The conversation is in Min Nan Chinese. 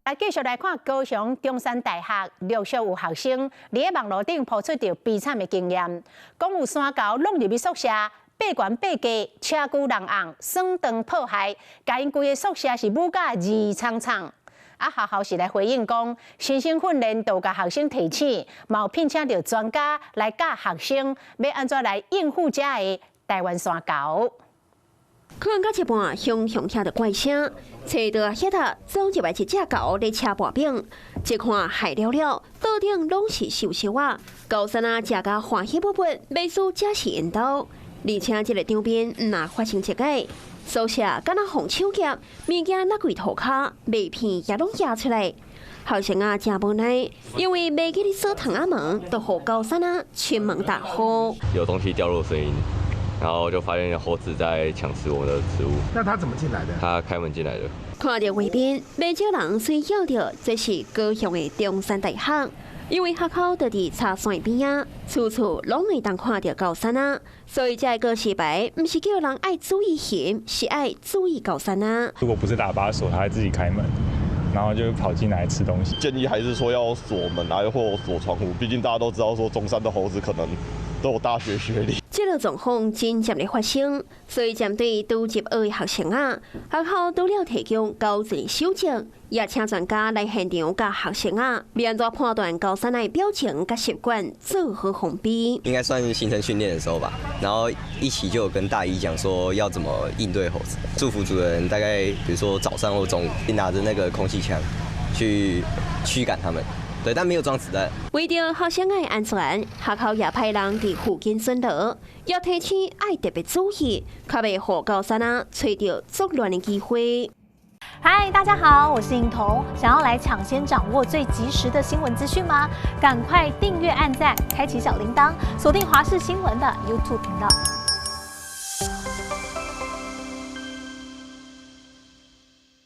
來繼續來看高雄中山大學陸續有學生佇咧網路頂鋪出著悲慘的經驗，講有山猴挵入去宿舍，爬懸爬架，車龜人甕，耍斷破壞，共𪜶規个宿舍是舞甲二苍苍。啊，學校是來回應講，新生訓練都有共學生提醒，嘛有聘請著專家來教學生欲按怎來應付遮的台灣山猴。看到一半，雄雄聽著怪聲，揣到遐搭走入來一隻猴咧車薄餅，一看害了了，桌頂攏是鏽燒仔，猴硐仔食甲歡喜不不，袂輸這是𪜶兜。而且這个場面毋若發生一擺，宿舍敢若予搶劫，物件落櫃塗跤，麥片也攏攑出來。學生仔誠無奈，因為袂記得鎖窗仔門，就予猴硐仔侵門踏戶。有東西掉落聲音，然後就發現猴子在搶食我們的食物。那他怎麼進來的？他開門進來的。看著畫面，袂少人隨叫著這是高雄的中山大學，因為學校就佇柴山邊仔，處處攏會當看著猴硐仔，所以這個告示牌毋是叫人愛注意熊，是愛注意猴硐仔。如果不是喇叭鎖，他會自己開門，然後就跑進來吃東西。建議還是說要鎖門啊，或鎖窗戶，畢竟大家都知道說中山的猴子可能都有大學學歷。這個狀況真正咧發生，所以針對拄入學的學生仔，學校除了提供猴子守則，也請專家來現場教學生仔，欲按怎判斷猴硐仔的表情佮習慣，做好防備。應該算新生訓練的時候吧，然後一起就有跟大一講說要怎麼應對猴子。住服組的人大概比如說早上或中午，拿着那個空氣槍去驅趕他們。對，但沒有裝子彈。為著學生的安全，學校也派人佇附近巡邏，也提醒愛特別注意，較袂予猴硐仔揣著作亂的機會。嗨，大家好，我是颖彤。想要來搶先掌握最及時的新聞資訊嗎？趕快訂閱、按讚、開啟小鈴鐺，鎖定華視新聞的 YouTube 頻道。